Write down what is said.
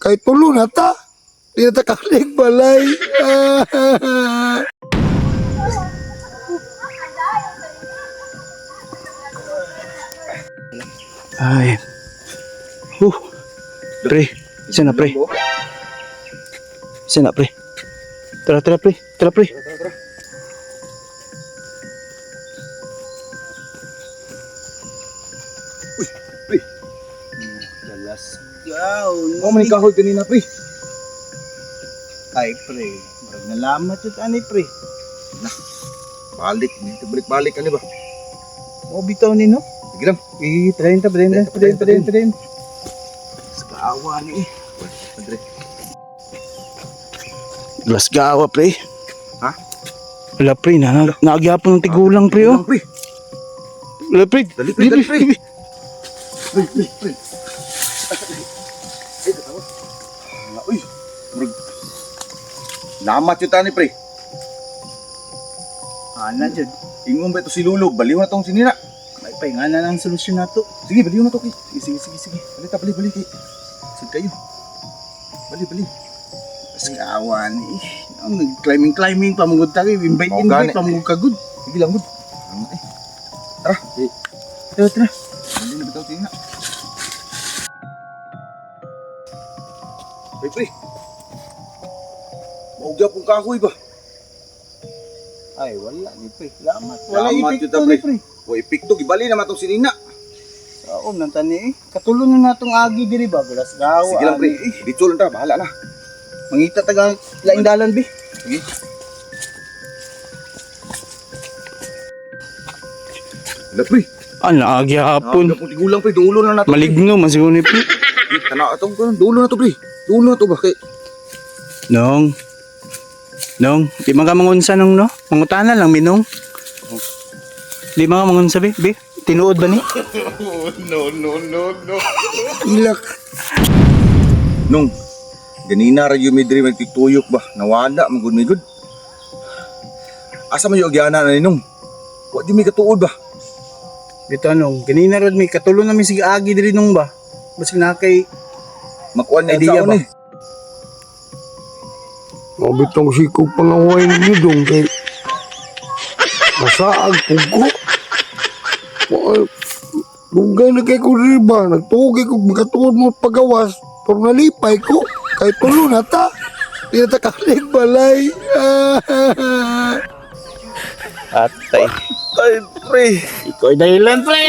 Kay tulo na ta. Di na ta kalig balay. Ay. Huh. Pre, isa na pre. Isa na pre. Tara, tara pre. Tara pre. Uy, pre. Dalas gaw. Mo man kahoy kanina pre. Ay pre, murag nalamat yun ani pre. Balik, balik-balik ani ba? Mo bitaw ni no. Sige lang. Eh, try ta, try ta, try ta, try ta. Sa kaawa ni eh. Andre. Glass gawa pre. Ha? Wala pre, na naagyapon ng tigulang pre oh. Lang, pre. Wala pre. Dali, pre, dali, pre. Pre, pre, pre. Ay, katawa. Ah, uy, murag. Lamat yun tani pre. Ana jud. Ingon ba ito si Lolo? Baliw na tong sinina. May paingana lang ang solusyon nato. Sige, baliw na to kay. Sige, sige, sige, sige. Bali ta, bali, bali kay. Sud kayo. Bali, bali. Mas kaawa ni. Ang nag-climbing climbing pamugod ta kay invite Mao invite gani. pamugod ka gud. Sige lang gud. Ang eh. Tara. Eh, Tara, tara. bali na bitaw sinina. Pre, pre. Maugya pong kahoy ba? Ay, wala ni pre. Lamat. Wala Lamat epekto yun ta, ni pre. pre. O epekto gibali naman tong sinina. Saom nang tani eh. Katulong na natong agi diri ba galas gawa. Sige lang pre. ani, eh. Dito lang ta, bahala na. Mangita taga laing dalan bi. Sige. Wala pre. Ano agi hapon. Wala pong tigulang pre, dulo na nato. Maligno man siguro ni pre. Pre. Tanaw atong dulo na to pre. Dulo na to ba kay Nong. Nong, di man ka mangunsa nong no? Mangutana lang minong. Di man ka mangunsa bi? Bi, tinuod ba ni? Ilak. Nung ganina ra yung midri magtituyok ba? Nawala man gud mi gud. Asa man yung agyana na ni nung? Wa di mi katuod ba? Bito nong, ganina rod mi katulong namin sige agi diri nong ba. Basig na kay Makuan na Idea sa ba? ni. Mabitong sikog pangaway ninyo dong kay masaag pug ko. Dugay na kay ko diri ba? Nagtugi ko makatuod mo pagawas. Pero nalipay ko. Kay tulo na ta. Di na ta kalig balay. Atay. Ay pre. Ikaw dahilan pre.